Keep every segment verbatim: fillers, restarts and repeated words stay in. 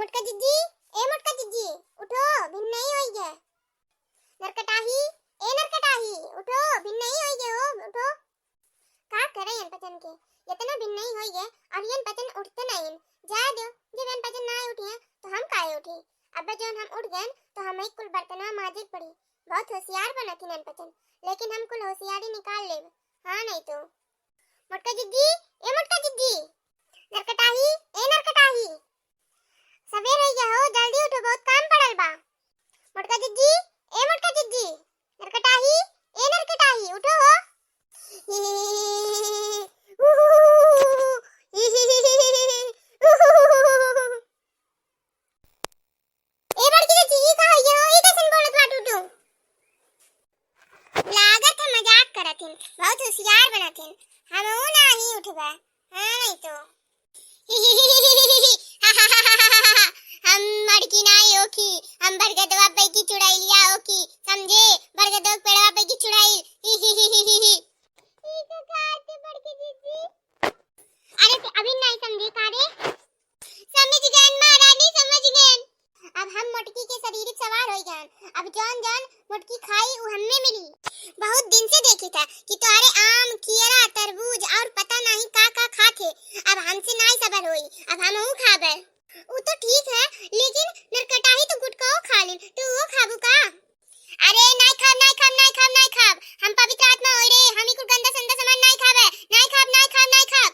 मोटका जिज्जी, ए मोटका जिज्जी, उठो, भिन्नही होई गे। नरकटाही, ए नरकटाही, उठो, भिन्नही होई गे हो, उठो। का करे अनपचन के, इतना भिन्नही होई गे और ये अनपचन उठते नहीं। जाए दो, जब अनपचन ना उठिए तो हम काहे उठी? अब जौन हम उठ गए तो हमें कुल बर्तनवा माजे के पड़ी। बहुत होशियार बनत ही अनपचन, लेकिन हम कुल होशियारी निकाल लेब। हाँ नहीं तो। मोटका जिज्जी, ए मोटका जिज्जी, नरकटाही, ए नरकटाही, सबेर होई गया हो, जल्दी उठो, बहुत काम पड़ल बा। मोटका जिज्जी, ए मोटका जिज्जी, नरकटाही, ए नरकटाही, उठो हो। ए बड़की जिज्जी, ई का होई हो? ई कैसन बोलत बाटू तू? लागत है मजाक करत हिन, बहुत होशियार बनत हिन। हमहू नाही उठबे, हाँ नहीं तो। हम मड़की नाही ओखी, हम बरगदवा पे की चुड़ैलिया ओखी, समझे? बरगदवा के पेड़वा पे की चुड़ैल। ई का कहत है बड़की जिज्जी? अरे ते अभी नाही समझे का रे? समझ गएन महारानी, समझ गएन। अब हम मोटकी के शरीर पे सवार होई गएन। अब जौन जौन मोटकी खाई उ हमें मिली। बहुत दिन से देखी था कि तोहरे आम, कियरा, तरबूज और पता नहीं का का खात है। अब हमसे नाई सबर होई, अब हमहू खाबे। उ तो ठीक है, लेकिन नरकटाही तो गुटखाओ खा लेन, तो वो खाबू का? अरे नाई खाब, नाई खाब, नाई खाब, नाई खाब। हम पवित्र आत्मा होई रे, हम ई कुल गंदा संदा सामान नाई खाबे। नाई खाब, नाई खाब, नाई खाब।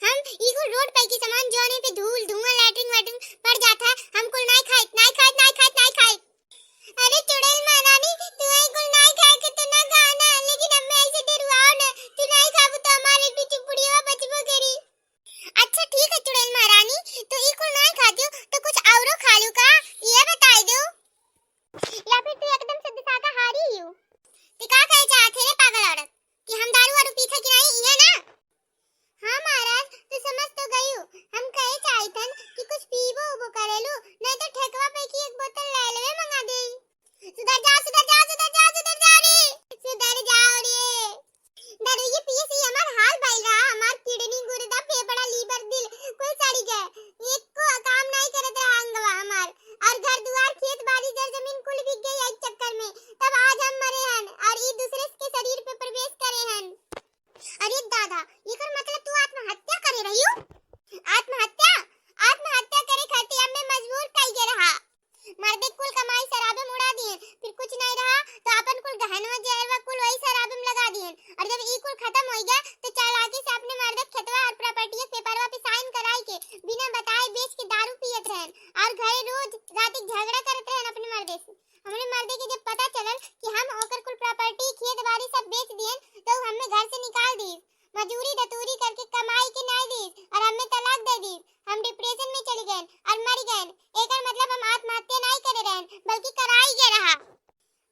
हम ई कुल रोड पे की सामान जौने पे धूल, धुआं, लैट्रिन वैट्रिन पड़ जात है, हम कुल नाई खाइत, नाई खाइत, नाई खाइत, नाई खाइत। अरे चुड़ैल महारानी, तू ई कुल नाई खाए के तो ना कहा ना, लेकिन हमें ऐसे डरवाओ ना, तू नाई खाबू तो हमारे पीछे बुढ़िया बचबो करी। अच्छा ठीक है चुड़ैल महारानी, तू ई कुल नाई खाती हो तो कुछ औरो खा लू का, ये बताई दो। या फिर तू एकदम शुद्ध शाकाहारी ही हो? तू का कहे चाहत है रे पागल औरत, कि हम दारू वारू पीत है कि नहीं, ये ना? हाँ महाराज, तू समझ तो गई हो। हम कहे चाहितन कि कुछ पीबो उबो करेलू, नहीं तो ठेकवा पे की एक बोतल ले लेवे मंगा दे। सुधर जा, सुधर जा, सुधर जा, सुधर जा रे, सुधर जाओ रे। दारू ये पिए से हमार हाल भइल रहा, हमार किडनी, गुर्दा, फेफड़ा, लीवर, दिल कुल सड़ी गए, एको काम नहीं करत रहा अंगवा हमार, और घर दुआर, खेत बाड़ी, जर जमीन कुल बिक गई एक चक्कर में। तब आज हम मरे हन और ई दूसरे के शरीर पे प्रवेश करे हन। अरे दादा, एकर मतलब तू आत्महत्या करे रही हो? आत्महत्या? आत्महत्या करे खातिर हमें मजबूर कई गए रहा। मर्दे कुल कमाई शराबे में उड़ा दिए, फिर कुछ नहीं रहा तो अपन कुल गहनवा जेहरवा कुल वही शराबे में लगा दिए। और जब ई कुल खत्म हो गया तो चालाकी से अपने मर्दे खेतवा और प्रॉपर्टी के पेपरवा पे साइन कराई के बिना बताए बेच के दारू पियत रहन और घरे रोज रात के झगड़ा करत रहन अपने मर्दे से। हमरे मर्दे के जब पता चलल कि हम ओकर कुल प्रॉपर्टी, खेत बाड़ी सब बेच दियन, तो उ हमें घर से निकाल दी। मजूरी दतूरी करके कमाई के नाई दी और हमें तलाक दे दी। हम डिप्रेशन में चली गए और मर गए। एकर मतलब हम आत्महत्या नाई करे रहन, बल्कि कराई गए रहा।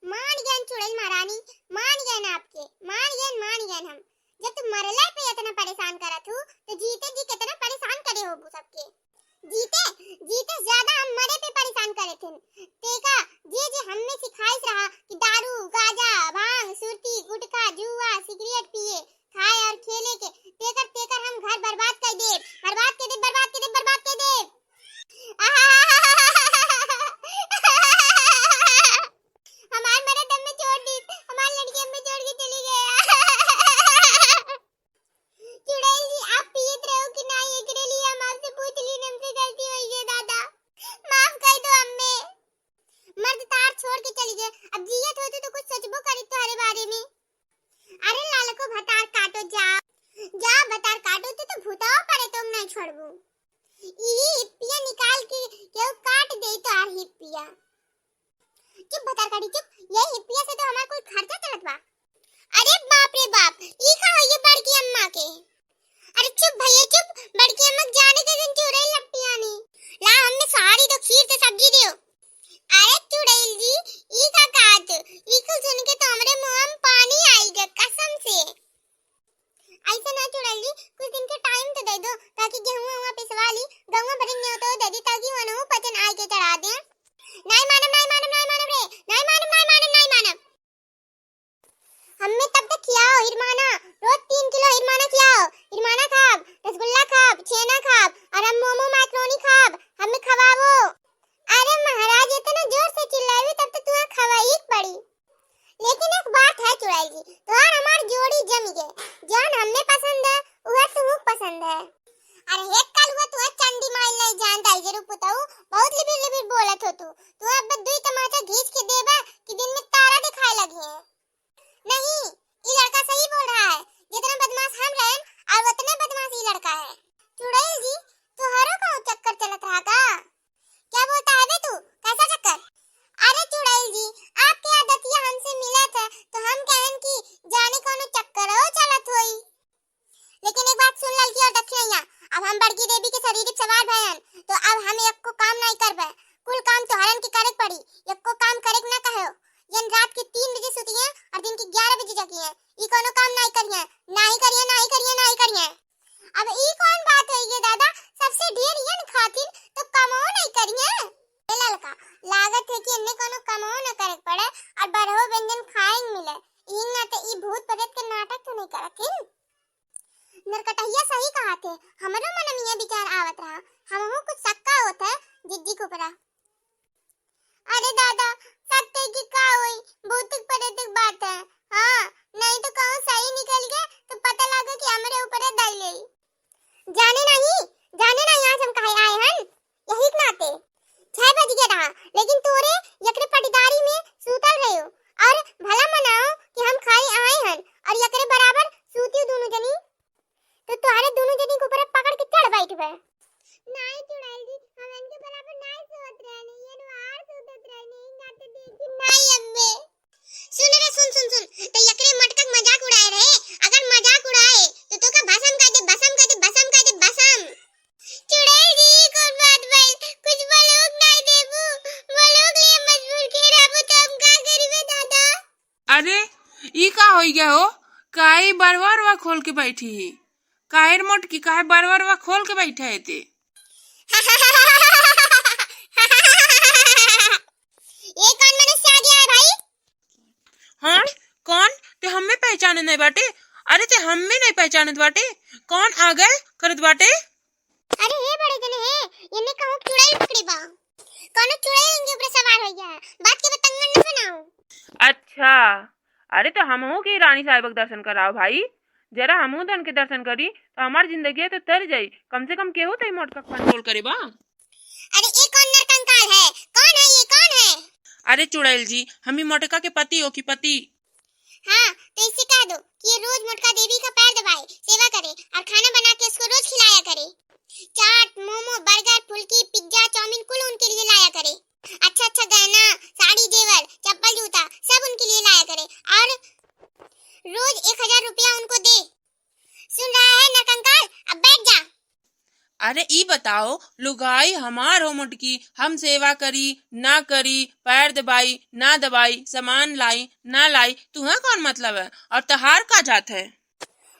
मान गए चुड़ैल महारानी, मान गए आपके, मान गए, मान गए हम। जब तुम मरला पे इतना परेशान करत हो, तो जीते जी कितना परेशान करे हो सबके। जीते, जीते ज्यादा हम मरे पे परेशान करे थे। तेका जे जे हमें सिखाइस रहा कि दारू, गांजा, भांग, सुरती, गुटखा, जुआ, सिगरेट पिए, खाए और खेले के, तेकर, तेकर हम घर बर्बाद कर देब, बर्बाद कर देब, बर्बाद कर देब, बर्बाद कर देब। हमार मरद हमें छोड़ दी, हमार लड़की हमें छोड़ के चली गई। चुड़ैल जी, आप पियत रहो कि नहीं, एकरे लिए हम आपसे पूछ ली, हमसे गलती हो गई दादा, माफ कर दो हमें। मर्द तार छोड़ के चली गए, अब जियत होते तो कुछ सोचबो करी तोहरे बारे में। अरे लालको भतार काटो जा, जा भतार काटो, तू तो भूतवा परे तो नहीं छोड़बू। ई हिप्पिया निकाल के केहू काट दे तोहार हिप्पिया। चुप भतार काटी चुप, यही हिप्पिया से तो हमार कुल खर्चा चलत बा। अरे बाप रे बाप, ई का हो ये बड़की अम्मा के? अरे चुप भैया चुप, बड़की अम्मा के जाने दे दिन चुड़ैल लपटियानी। ला हमने सारी तो खीर से सब्जी दियो। अरे चुड़ैल जी, ई का कहत? ई कुल सुन के तो हमरे मुंह में पानी आई गया कसम से। ऐसा ना चुड़ैल जी, कुछ दिन के टाइम तो दे दो, ताकि गेहूं हुआ पिसवा ली, गहुआ भरे न्योतो दे दी, ताकि वनहु पचन आए के चढ़ा दे। नहीं मानम, नहीं मानम, नहीं मानम रे, नहीं मानम, नहीं मानम, नहीं मानम। खींच के देबे कि दिन में तारा दिखाए लगी है। नहीं, ई लड़का सही बोल रहा है, जितना बदमाश हम रहन और उतने बदमाश ई लड़का है। चुड़ैल जी, तोहरो कहूँ चक्कर चलत रहा का? क्या बोलता है बे तू, कैसा चक्कर? अरे चुड़ैल जी, आपके आदतिया हमसे मिलत है तो हम कहन कि जाने कौनो चक्कर हो चलत होई। लेकिन एक बात सुन ललकी और दक्षिणैया, अब हम बड़की देवी के शरीर पे सवार भयन, तो अब हम एको काम नहीं करबे, कुल काम तोहरन के करे के पड़ी। एको काम करे के ना कहो, यन रात के तीन बजे सुतिए और दिन के ग्यारह बजे जगिए, ई कोनो काम नहीं करिए, नहीं करिए, नहीं करिए, नहीं करिए। अब ई कौन बात है ये दादा, सबसे ढेर यन खातिन तो कमो नहीं करिए। ए ललका, लागत है कि इन्ने कोनो कमो न करे के पड़े और बरहो व्यंजन खाए के मिले, ई नाते ई भूत प्रेत के नाटक तो नहीं करथिन। नरकटहिया सही कहा थे, हमरो मन में ये विचार आवत रहा, हमहू कुछ शक्का होत है जिज्जी के ऊपरा। अरे दादा, सत्य की का होई, भूतिक प्रेतिक बात है। हाँ, नहीं तो कहूँ सही निकल गए तो पता लगे कि हमरे ऊपरे दाई ले। जाने नहीं, जाने नहीं आज हम काहे आए हन, यही के नाते। छह बज गया रहा, लेकिन तोरे यकरे पटीदारी में सूतल रहे हो और भला मनाओ कि हम खाली आए हन और यकरे बराबर सूती दोनों जनी, तो तोहरे दोनों जनी के ऊपर पकड़ के चढ़ बैठबे। नहीं चुड़ैल जी, हम इनके बराबर नहीं सोत रहनी, ये बाहर सूतत रहनी, ना तो देखी नहीं अम्मे। सुन रे, सुन, सुन, सुन, तो यकरे मटका के मजाक उड़ाए रहे, अगर मजाक उड़ाए तो तोका भसम कर दे, भसम कर दे, भसम कर दे, भसम। चुड़ैल जी, कौन बात भाई, कुछ बोलोग नहीं देबू, बोलोग लिए मजबूर के रहबू तो हम का करीबे दादा? अरे, ई का होई गया हो? काहे बरवरवा खोल के बैठी ही? काहे रे मोटकी, काहे बरवरवा खोल के बैठा है ते? ये कौन मनुष्य आ गया है भाई? हाँ, कौन? ते हमें पहचाने नहीं बाटे? अरे, ते हमें नहीं पहचानत बाटे? कौन आ गए करत बाटे? अरे हे बड़े जने हे, इन्हें कहूँ चुड़ैल पकड़ी बा। कौनो चुड़ैल इनके ऊपर सवार हो गया है। बात के बतंगड़ न बनाओ। अच्छा, अरे तो हमहू के रानी साहिब के दर्शन कराओ भाई, जरा हमहू दन के दर्शन करी तो हमार जिंदगी तो तर जाई, कम से कम केहू तो मोटका कंट्रोल करे बा। अरे ये कौन नरकंकाल है, कौन है ये, कौन है? अरे चुड़ैल जी, हम ही मोटका के पति हो की पति। हाँ, तो इससे कह दो कि ये रोज मोटका देवी का पैर दबाए, सेवा करे और खाना बना के उसको रोज खिलाया करे। चाट, मोमो, बर्गर, फुल्की, पिज्जा, चाउमीन कुल उनके लिए लाया करे। अच्छा अच्छा गहना, साड़ी, जेवर, चप्पल, जूता सब उनके लिए लाया करे और रोज एक हजार रुपया उनको दे। सुन रहा है नरकंकाल, अब बैठ जा। अरे ई बताओ, लुगाई हमार हो मोटकी, हम सेवा करी, ना करी, पैर दबाई, ना दबाई, सामान लाई, ना लाई, तुहें कौन मतलब है? और तहार का जात है?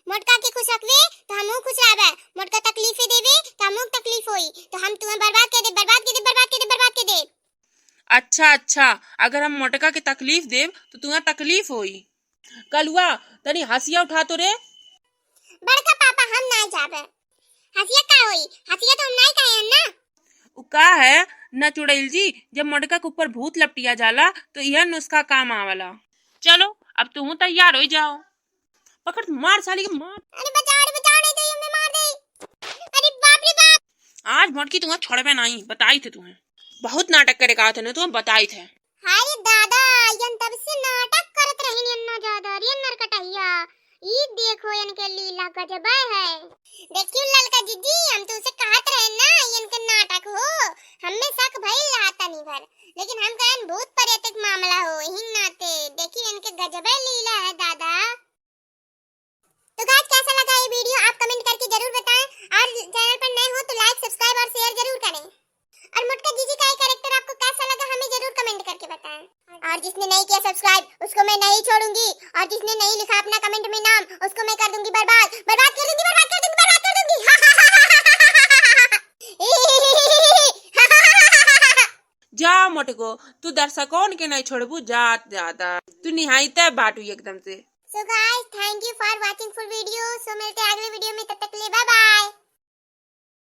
मोटका के खुश रखबे, तो हमहू खुश रहबे। मोटका तकलीफे देबे, तो हमहू के तकलीफ होई। तो हम तुहें बर्बाद कर दे, बर्बाद कर दे, बर्बाद कर दे, बर्बाद कर दे। अच्छा, अच्छा, अगर हम मोटका के तकलीफ देब, तो तुहें तकलीफ होई। कलुआ, तनी हंसिया उठा तो रे। बड़का पापा, हम नाई जाबे। हंसिया का होई? हंसिया तो हम नाई कहे हन ना। उ का है ना चुड़ैल जी, जब मोटका के ऊपर भूत लपटिया जाला, तो यह नुस्खा काम आवाला। चलो, अब तुहू तैयार हो जाओ। पकड़, मार साली के, मार। अरे बचाओ, अरे बचाओ, नहीं तो ये हमें मार दे। अरे बाप रे बाप। आज मोटकी तुहें छोड़बे नहीं, बताई थे तुहें। बहुत नाटक करे का थे ना, तुहें बताई थे। हाय दादा, यन तब से नाटक करत रहिन यन्ना ज्यादा, अरे नरकटहिया, ई देखो इनके लीला गजबे है। देखियो ललका जिज्जी, हम तुमसे कहत रहे ना, इनके नाटक हो, हमें शक भइल रहा तनी भर, लेकिन हम कहन भूत प्रेत के मामला हो, यही नाते देखियो इनके गजबे लीला है दादा। तो गाइस, कैसा लगा ये वीडियो, आप कमेंट करके जरूर बताएं, और चैनल पर नए हो तो लाइक, सब्सक्राइब और शेयर जरूर करें। और मोटका जीजी का ये कैरेक्टर आपको कैसा लगा, हमें जरूर कमेंट करके बताएं। और जिसने नहीं किया सब्सक्राइब, उसको मैं नहीं छोड़ूंगी, और जिसने नहीं लिखा अपना कमेंट में नाम, उसको मैं कर दूंगी बर्बाद, बर्बाद कर दूंगी, बर्बाद कर दूंगी, बर्बाद कर दूंगी। जा मोटको, तू दर्शकों के नहीं छोड़बू, जात ज्यादा तू निहायते बाटू एकदम से। So guys, thank you for watching full video। So मिलते हैं अगले वीडियो में, तब तक के लिए bye bye।